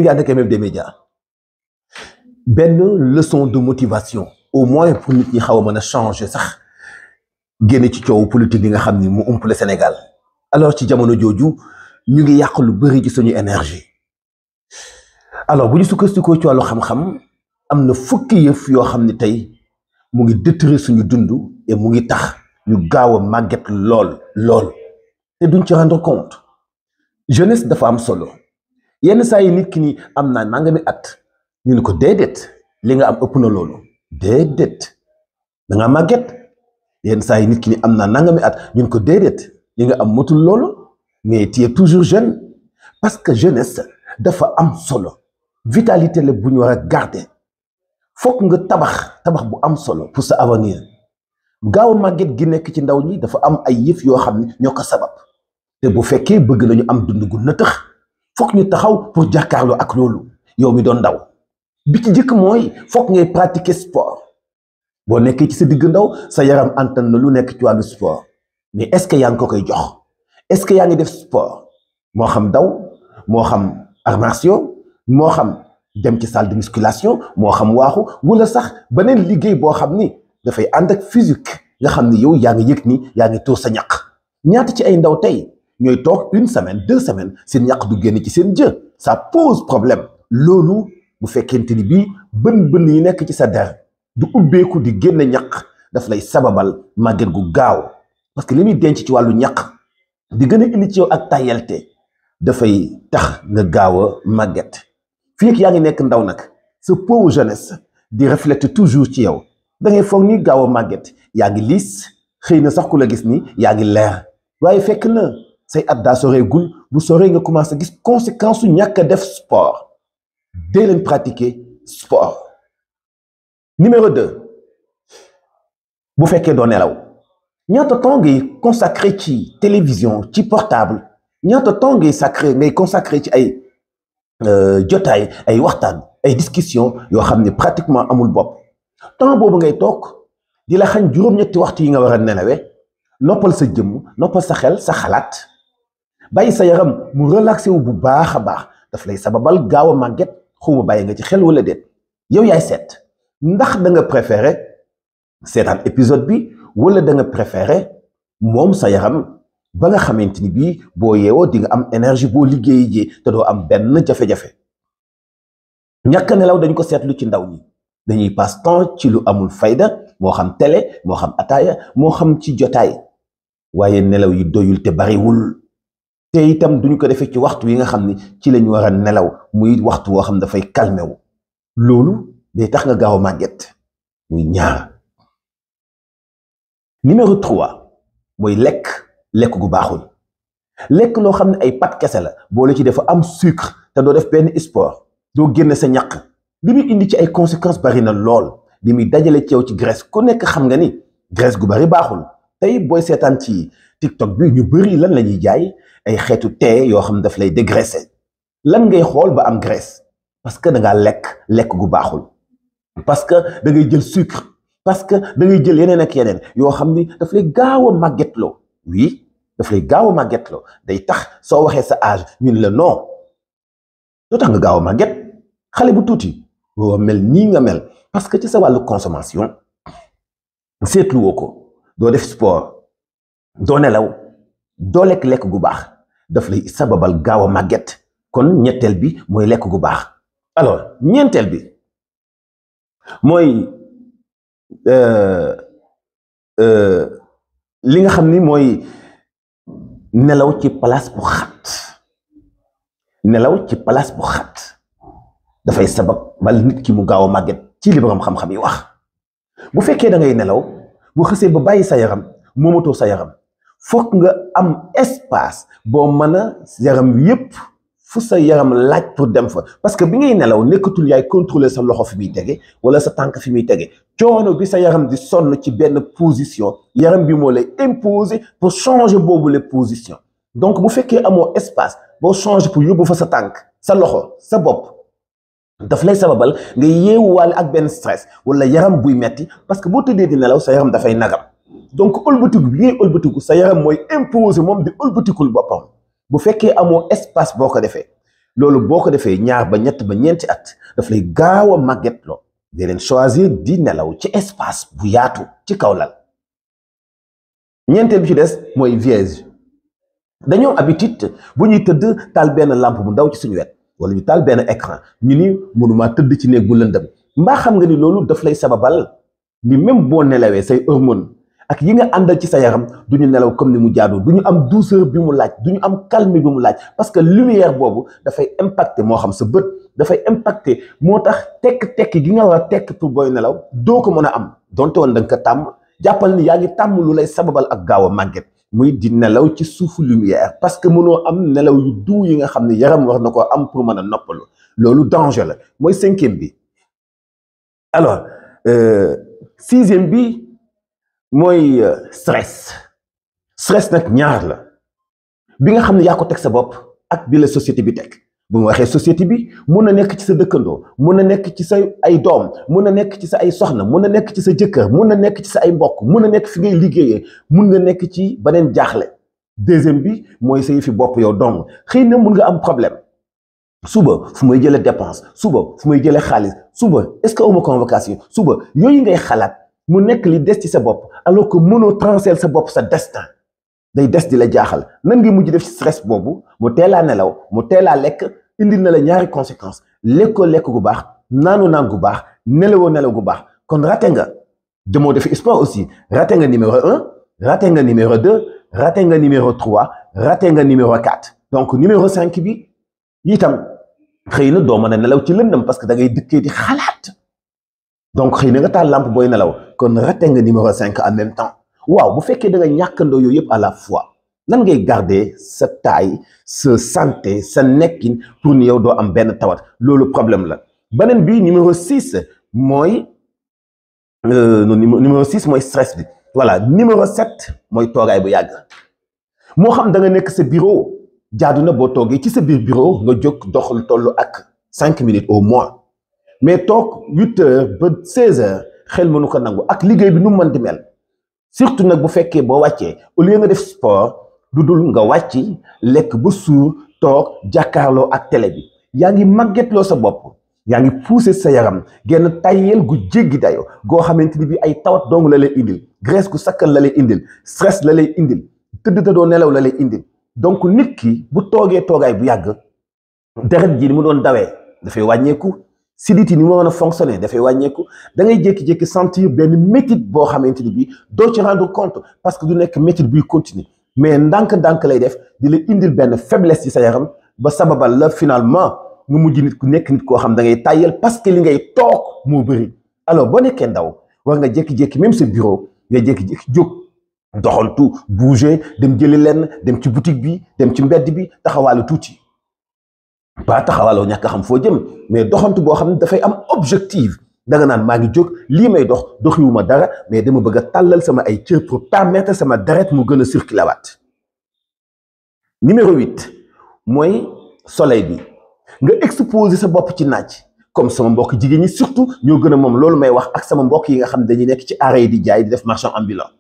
Brigade quand même des médias benn leçon de motivation au moins pour nit ñi xaw a mën a changer sax génn ci coow politique yi nga xam ni mu umpale Sénégal alors ci jamono jooju ñu ngi yàq lu bëri ci suñu énergie alors bu ñu sukkandikoo ci wàllu xam-xam am na fukki yëf yoo xam ni tey mu ngi détruire suñu dund et mu ngi tax ñu gaaw a màgget lool te duñ ci rendre compte jeunesse dafa am solo yenn saa yi nit ki ni am naa nangami at ñu ne ko déedéet li nga am ëpp na loolu déedéet da nga màgget yenn saa yi nit ki ni am naa nangami at ñu ne ko déedéet li nga am motul loolu mais tu es toujours jeune parce que jeunesse dafa am solo vitalité la bu ñu war a garder fokk nga tabax bu am solo pour sa avenir gaaw a màgget gi nekk ci ndaw ñi dafa am ay yëf yoo xam ne ñoo ko sabab te bu fekkee bëgg nañu am dund gu nëtëx fokk ñu taxaw pour jàkkaarloo ak loolu yow mi doon ndaw bi ci jëkk mooy fokk ngay pratiquer sport boo nekkee ci sa digg ndaw sa yaram antan na lu nekk ci wàllu sport mais est-ce que yaa ngi ko koy jox est-ce que yaa ngi def sport moo xam daw moo xam arts martiaux moo xam dem ci salle de musculation moo xam waaxu wala sax beneen liggéey boo xam ni dafay ànd ak physique nga xam ni yow yaa ngi yëg ni yaa ngi tuur sa ñaq ñaata ci ay ndaw tey ñooy toog 1 semaine 2 semaines seen ñaq du génn ci seen jë ça pose problème loolu bu fekkente ni bii bën yi nekk ci sa der du ubbeeku di génn ñaq daf lay sababal màgget gu gaaw parce que li muy denc ci wàllu ñaq di gën a indi ci yow ak tayelte dafay tax nga gaaw a màgget fii ak yaa ngi nekk ndaw nag sa peau jeunesse di refléter toujours ci yow da ngay foog ni gaaw a màgget yaa ngi liis xëy na sax ku la gis ni yaa ngi leer waaye fekk na say at daa soreegul bu soree nga commencé gis conséquence su ñàkk a def sport dee leen pratiquer sport. Numéro 2 bu fekkee doo nelaw ñaata temps ngay consacré ci télévision ci portable ñaata temps ngay consacré ci ay jotaay ay waxtaan ay discussion yoo xam ne pratiquement amul bopp temps boobu ngay toog di la xañ juróom-ñetti waxtu yi nga war a nelawee noppal sa jëmm noppal sa xel sa xalaat bàyyi sa yaram mu relaxé wu bu baax a baax daf lay sababal gaaw a màgget xawma bàyyi nga ci xel wala déet yow yaay seet ndax da nga préféré seetaan épisode bi wala da nga préféré moom sa yaram ba nga xamante ni bii boo yeewoo di nga am énergie boo liggéey jee te doo am benn jafe-jafe ñàkk a nelaw dañ ko seetlu ci ndaw ñi dañuy passe temps ci lu amul fayda moo xam télé moo xam ataaya moo xam ci jotaay waaye nelaw yi doyul te bariwul te itam duñu ko defee ci waxtu yi nga xam ni ci lañu war a nelaw muy waxtu woo xam dafay calmé wu loolu day tax nga gaaw a màgget muy ñaar. Numéro 3 mooy lekk gu baaxul lekk loo xam ne ay pat kese la boole ci dafa am sucre te doo def benn sport doo génn sa ñaq li muy indi ci ay conséquences bari na lool li muy dajale ci yow ci graisse ku nekk xam nga ni graisse gu bari baaxul tey booy seetaan ci TikTok bi ñu bëri lan la ñuy jaay ay xeetu thé yoo xam ne daf lay dégraisser lan ngay xool ba am graisse parce que da ngaa lekk gu baaxul parce que da ngay jël sucre parce que da ngay jël yeneen ak yeneen yoo xam ni daf lay gaaw a màggetloo oui daf lay gaaw a màggetloo day tax soo waxee sa âge ñun la non loo tax nga gaaw a màgget xale bu tuuti boo mel nii nga mel parce que ci sa wàllu consommation seetluwoo ko doo def sport doo nelaw doo lekk gu baax daf lay sababal gaaw a màgget kon ñetteel bi mooy lekk gu baax alors ñeenteel bi mooy li nga xam ni mooy nelaw ci place bu xat dafay sabab bal nit ki mu gaaw a màgget ci li borom xam-xam yi wax bu fekkee da ngay nelaw bu xësee ba bàyyi sa yaram moomatoo sa yaram fokk nga am espace boo mën a yaram yépp fu sa yaram laaj pour dem fa parce que bi ngay nelaw nekkatul yaay contrôler sa loxo fi muy tege wala sa tànk fi muy tege coono bi sa yaram di sonn ci benn position yaram bi moo lay imposer pour changer boobu les positions donc bu fekkee amoo espace boo changer pour yóbbu fa sa tànk sa loxo sa bopp daf lay sababal nga yeewuwaale ak benn stress wala yaram buy metti parce que boo tëddee di nelaw sa yaram dafay nagam donc ëlbatiku bi ngay ëlbatiku sa yaram mooy imposer moom di ëlbatikul boppam bu fekkee amoo espace boo ko defee loolu boo ko defee ñaar ba ñett ba ñeenti at daf lay gaaw a màggetloo. di leen choisir di nelaw ci espace bu yaatu ci kaw lal. ñeenteel bi ci des mooy vierge. dañoo habitude bu ñuy tëdd taal benn lampe bu ndaw ci suñu wet wala ñu taal benn écran ñu ni mënuma tëdd ci néeg bu lëndëm. mbaa xam nga ni loolu daf lay sababal ni même boo nelawee say hormone ak yi nga àndal ci sa yaram du ñu nelaw comme ni mu jaadu, du ñu am douceur bi mu laaj, du ñu am calme bi mu laaj, parce que lumière boobu dafay impacter moo xam sa bët, dafay impacter moo tax tekk-tekk gi nga war a tekk pour booy nelaw doo ko mën a am donte woon da nga ko tàmm. jàppal ni yaa ngi tàmm lu lay sababal ak gaaw a màgget muy di nelaw ci suufu lumière, parce que mënoo am nelaw yu duu yi nga xam ne yaram war na koo am pour mën a noppalu. loolu danger la. mooy cinquième bi. alors sixième bi mooy stress. stress nag ñaar la, bi nga xam ne yaa ko teg sa bopp ak bi la société bi teg. bu ma waxee société bi mun na nekk ci sa dëkkandoo, mun na nekk ci sa ay doom, mun na nekk ci sa ay soxna, mun na nekk ci sa jëkkër, mun na nekk ci sa ay mbokk, mun na nekk fi ngay liggéeyee, mun nga nekk ci beneen jaaxle. deuxième bi mooy sa yëfi bopp yow dong. xëy na mun nga am problème. suba fu may jëlee dépense, suba fu may jëlee xaalis, suba est-ce que awma convocation, suba yooyu ngay xalaat mu nekk li des ci sa bopp, alors que mënoo transférer sa bopp sa destin. day des di la jaaxal. nan nga mujj def ci stress boobu mu teelaa nelaw, mu teelaa lekk, indil na la ñaari conséquence. lekkoo lekk gu baax, naanoo naan gu baax, nelawoo nelaw gu baax. kon raté nga. demoo defi sport aussi. raté nga numéro 1, raté nga numéro 2, raté nga numéro 3, raté nga numéro 4. donc numéro 5 bi itam xëy na doo mën a nelaw ci lëndëm parce que da ngay dëkkee di xalaat. donc xëy na nga taal lampe booy nelaw, kon raté nga numéro 5 en même temps. waaw bu fekkee da nga ñàkkandoo yooyu yëpp à la fois, nan ngay garder sa taille, sa santé, sa nekkin pour ni yow doo am benn tawat. loolu problème la. beneen bi numéro 6 mooy numéro 6 mooy stress bi. voilà. numéro 7 mooy toogaay bu yàgg. moo xam da nga nekk sa bureau, jaadu na boo toogee ci sa biir bureau nga jóg doxal tollu ak 5 minutes au moins, mais toog 8 heures ba 16 heures xel mënu ko nangu ak liggéey bi nu mu mën di mel. surtout nag bu fekkee boo wàccee au lieu nga def sport du dul nga wàcc lekk ba suur toog jàkkaarloo ak télé bi, yaa ngi màggetloo sa bopp, yaa ngi pousser sa yaram genn tayel gu jéggi dayo goo xamante ni bi ay tawat dong la lay indil, graisse gu sakkan la lay indil, stress la lay indil, tëdd te doo nelaw la lay indil. donc nit ki bu toogee toogaay bu yàgg, deret ji ni mu doon dawee dafay wàññeeku, sidit yi ni mu mën a fonctionner dafay wàññeeku. da ngay jékki-jékki sentir benn métit boo xamante ni bi doo ci rendre compte parce que du nekk métit buy continuer, mais ndànk-ndànk lay def di la indil benn faiblesse ci sa yaram ba sababal la finalement nga mujj nit ku nekk nit koo xam da ngay tàyyel parce que li ngay toog moo bëri. alors boo nekkee ndaw war nga jékki-jékki même sa bureau nga jékki-jékki jóg doxantu, bouger, dem jëli lenn, dem ci boutique bi, dem ci mbedd bi, taxawaalu tuuti. ba taxawaaloo ñàkk xam foo jëm, mais doxantu boo xam ne dafay am objectif. da nga naan maa ngi jóg lii may dox doxiwuma dara, mais dama bëgg a tàllal sama ay cër pour permettre sama deret mu gën a circuler waat. numéro 8 mooy soleil bi. nga exposer sa bopp ci naaj, comme sama mbokk jigéen ñi surtout ñoo gën a moom loolu may wax, ak sama mbokk yi nga xam dañuy nekk ci arrêt yi di jaay di def marchand ambulant.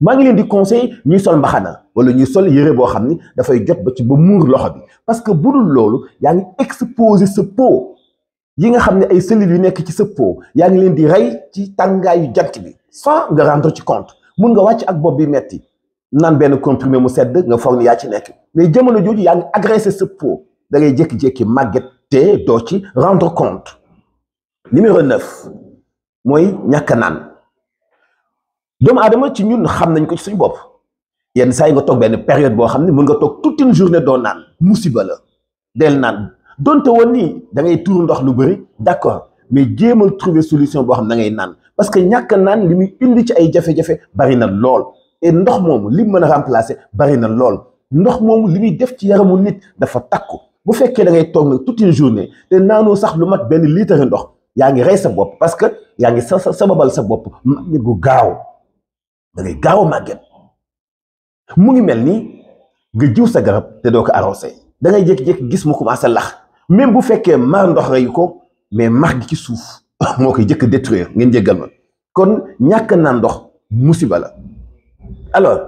maa ngi leen di conseil ñuy sol mbaxana wala ñuy sol yëre boo xam ni dafay jot ba ci ba muur loxo bi, parce que budul loolu yaa ngi exposer sa peau yi nga xam ne ay cellules yu nekk ci sa peau yaa ngi leen di rey ci tàngaayu jant bi sans nga rendre ci compte. mun nga wàcc ak bopp bi metti naan benn comprimé mu sedd nga foog ni yaa ci nekk, mais jamono jooju yaa ngi agressé sa peau, da ngay jékki-jékki màgget te doo ci rendre compte. numéro 9 mooy ñàkk naan. doomu aadama ci ñun xam nañ ko ci suñu bopp, yenn saa yi nga toog benn période boo xam ne mën nga toog toute une journée doo naan, musiba la. del naan donte woon nii da ngay tuur ndox lu bëri, d'accord, mais jéemal trouver solution boo xam ne da ngay naan, parce que ñàkk naan li muy indi ci ay jafe-jafe bari na lool. et ndox moomu li mën a remplacer bari na lool. ndox moomu li muy def ci yaramu nit dafa takku. bu fekkee da ngay toog nag toute une journée te naanoo sax lu mat benn litre ndox, yaa ngi rey sa bopp, parce que yaa ngi sababal sa bopp màgget gu gaaw. da ngay gaaw a màgget. mu ngi mel ni nga jiw sa garab te doo ko arrosé, da ngay jékki-jékki gis mu commencé lax, même bu fekkee mar ndox reyu ko, mais max gi ci suuf moo koy jëkk détruire. ngeen jéggal ma. kon ñàkk naan ndox musiba la. alors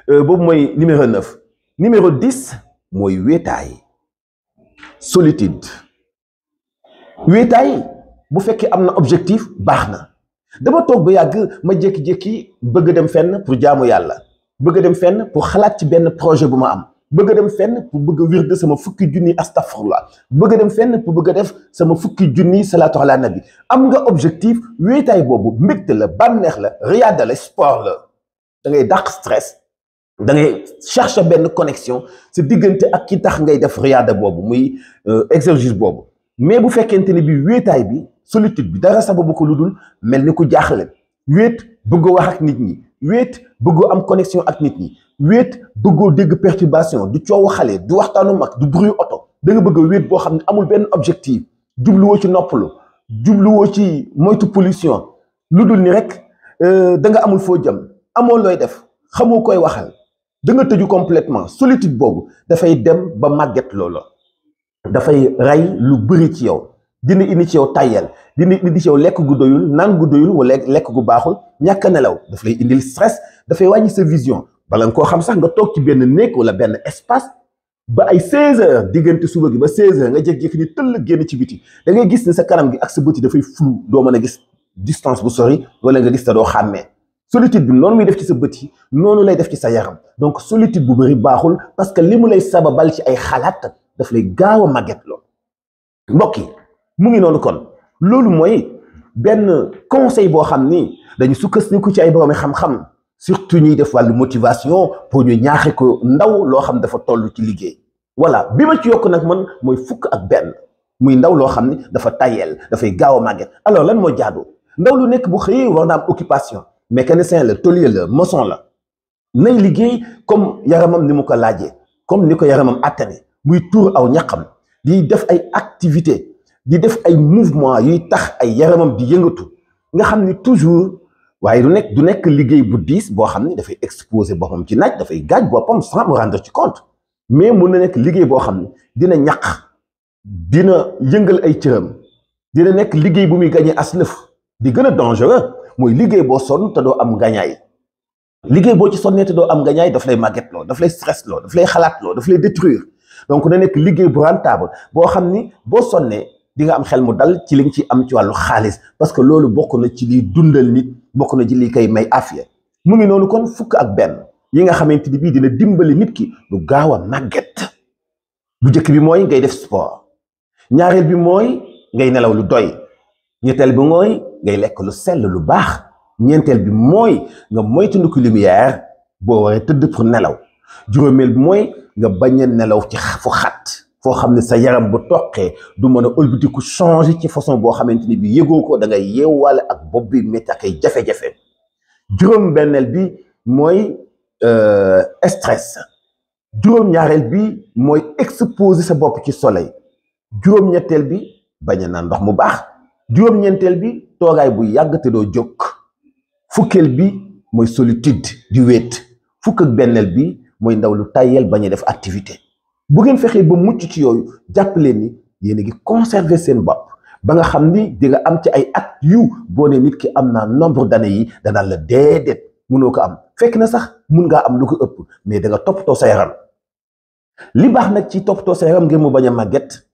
boobu mooy numéro 9. numéro 10 mooy wéetaay. solitude wéetaay bu fekkee am na objectif baax na dama toog ba yàgg ma jékki-jékki bëgg dem fenn pour jaamu yàlla bëgg dem fenn pour xalaat ci benn projet bu ma am bëgg dem fenn pour bëgg wirde sama fukki junni astafurlah bëgg dem fenn pour bëgg def sama fukki junni salaatu ala nabi am nga objectif wéetaay boobu mbégte la bànneex la riyaada la sport la da ngay dàq stress da ngay chercher benn connexion sa diggante ak ki tax ngay def riyaada boobu muy exercice boobu mais bu fekkente ne bi wéetaay bi solitude bi dara sababu ko lu dul mel ni ku jaaxle wéet bëggoo wax ak nit ñi wéet bëggoo am connexion ak nit ñi wéet bëggoo dégg perturbation du coowu xale du waxtaanu mag du bruit oto da nga bëgg a wéet boo xam ne amul benn objectif jubluwoo ci noppalu jubluwoo ci moytu pollution lu dul ni rek da nga amul foo jëm amoo looy def xamoo koy waxal da nga tëju complètement solitude boobu dafay dem ba màgget loola dafay rey lu bëri ci yow dina indi ci yow tàyyel dina indi ci yow lekk gu doyul naan gu doyul wala lekk gu baaxul ñàkk nelaw daf lay indil stress dafay wàññi sa vision bala nga koo xam sax nga toog ci benn néeg wala benn espace ba ay 16h diggante suba gi ba 16h nga jékki-jékki ni tëll génn ci biti da ngay gis ne sa kanam gi ak sa bët yi dafay flou doo mën a gis distance bu sori wala nga gis te doo xàmmee solitude bi noonu muy def ci sa bët yi noonu lay def ci sa yaram donc solitude bu bëri baaxul parce que li mu lay sababal ci ay xalaat daf lay gaaw a màgget loolu mbokk yi mu ngi noonu kon loolu mooy benn conseil boo xam ni dañu sukkandiku ci ay borom xam-xam surtout ñuy def wàllu motivation pour ñu ñaaxe ko ndaw loo xam dafa toll ci liggéey voilà bi ma ci yokk nag man mooy fukk ak benn muy ndaw loo xam ni dafa tayel dafay gaaw a màgget alors lan moo jaadu ndaw lu nekk bu xëyee war na am occupation mécanicien la tôlier la maçon la nay liggéey comme yaramam ni mu ko laajee comme ni ko yaramam attane muy tuur aw ñaqam di def ay activité di def ay mouvement yuy tax ay yaramam di yëngatu nga xam ni toujours waaye du nekk liggéey bu diis boo xam ni dafay exposer boppam ci naaj dafay gaaj boppam sans me rendre ci compte mais mun na nekk liggéey boo xam ni dina ñaq dina yëngal ay cëram dina nekk liggéey bu muy gagné as lëf di gën a dangereux mooy liggéey boo sonn te doo am ngañaay liggéey boo ci sonnee te doo am ngañaay daf lay màgget loo daf lay stress loo daf lay xalaat loo daf lay détruire donc na nekk liggéey bu rentable boo xam ni boo sonnee di nga am xel mu dal ci li nga ci am ci wàllu xaalis parce que loolu bokk na ci liy dundal nit bokk na ci li koy may afiya mu ngi noonu kon fukk ak benn yi nga xamante ni bii dina dimbali nit ki lu gaaw a màgget bu njëkk bi mooy ngay def sport ñaareel bi mooy ngay nelaw lu doy ñetteel bi mooy ngay lekk lu sell lu baax ñeenteel bi mooy nga moytandiku lumière boo waree tëdd pour nelaw juróomeel bi mooy nga bañ a nelaw ci fu xat foo xam ne sa yaram bu toqee du mën a ëlbatiku changer ci façon boo xamante ni bi yëgoo ko da ngay yeewaale ak bopp bi métti ak ay jafe-jafe juróom benneel bi mooy stress juróom ñaareel bi mooy exposer sa bopp ci soleil juróom ñetteel bi bañ a naan ndox mu baax juróom ñeenteel bi toogaay bu yàgg te doo jóg fukkeel bi mooy solitude di wéet fukk ak benneel bi mooy ndaw lu tàyyeel bañ a def activité bu ngeen fexee ba mucc ci yooyu jàpp leen ni yéen a ngi conserver seen bopp ba nga xam ni di nga am ci ay at yu boo ne nit ki am naa nombre d'années yi danaan la déedéet mënoo ko am fekk na sax mun ngaa am lu ko ëpp mais da nga toppatoo sa yaram li baax nag ci toppatoo sa yaram ngir mu bañ a màgget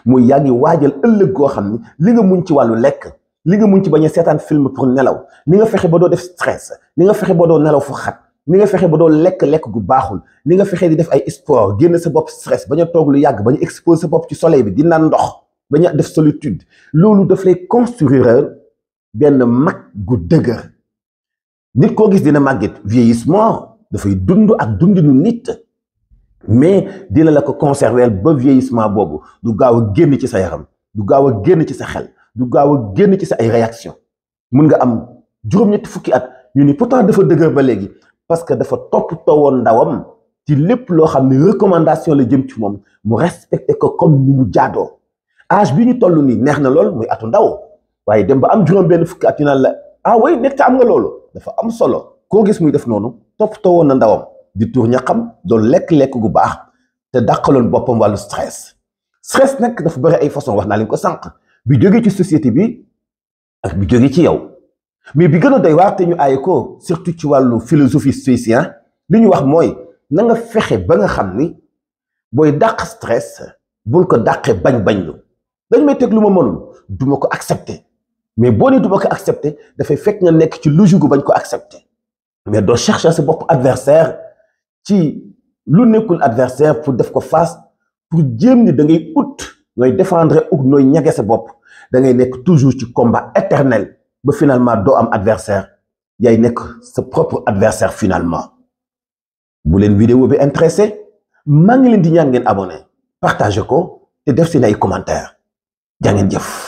muy yaa ngi waajal ëllëg goo xam ni li nga mun ci wàllu lekk li nga mun ci bañ a seetaan film pour nelaw ni nga fexe ba doo def stress ni nga fexe ba doo nelaw fu xat ni nga fexe ba doo lekk gu baaxul ni nga fexe di def ay sport génn sa bopp stress bañ a toog lu yàgg bañ a exposer sa bopp ci soleil bi di naan ndox bañ a def solitude loolu daf lay construire benn mag gu dëgër nit koo gis dina màgget vieillissement dafay dund ak dundinu nit mais dina la ko conserver ba vieillissement boobu du gaaw a génn ci sa yaram du gaaw a génn ci sa xel du gaaw a génn ci sa ay réaction mun nga am juróom-ñetti fukki at ñu ni pourtant dafa dëgër ba léegi parce que dafa toppatoo woon ndawam ci lépp loo xam ne recommandation la jëm ci moom mu respecté ko comme ni mu jaadoo âge bi ñu toll nii neex na lool muy atu ndaw waaye dem ba am juróom-benn fukki at ñu naan la ah way nekk am nga loolu dafa am solo koo gis muy def noonu toppatoo woon na ndawam di tuur ñaqam doon lekk-lekk gu baax te dàqaloon boppam wàllu stress nag dafa bëri ay façon wax naa leen ko sànq bi jógee ci société bi ak bi jógee ci yow mais bi gën a doy waar te ñu aaye ko surtout ci wàllu philosophie stoïcien li ñu wax mooy na nga fexe ba nga xam ni booy dàq stress bul ko dàqee bañ lu dañ may teg lu ma mënul du ma ko accepter mais boo nee du ma ko accepter dafay fekk nga nekk ci logique gu bañ ko accepter mais doo chercher sa bopp adversaire ci lu nekkul adversaire pour def ko face pour jéem ni da ngay ut nooy défendre ou nooy ñage sa bopp da ngay nekk toujours ci combat éternel ba finalement doo am adversaire yaay nekk sa propre adversaire finalement. bu leen vidéo bi intéressé maa ngi leen di ñaan ngeen abonné partager ko te def seen ay commentaires jaa ngeen jëf.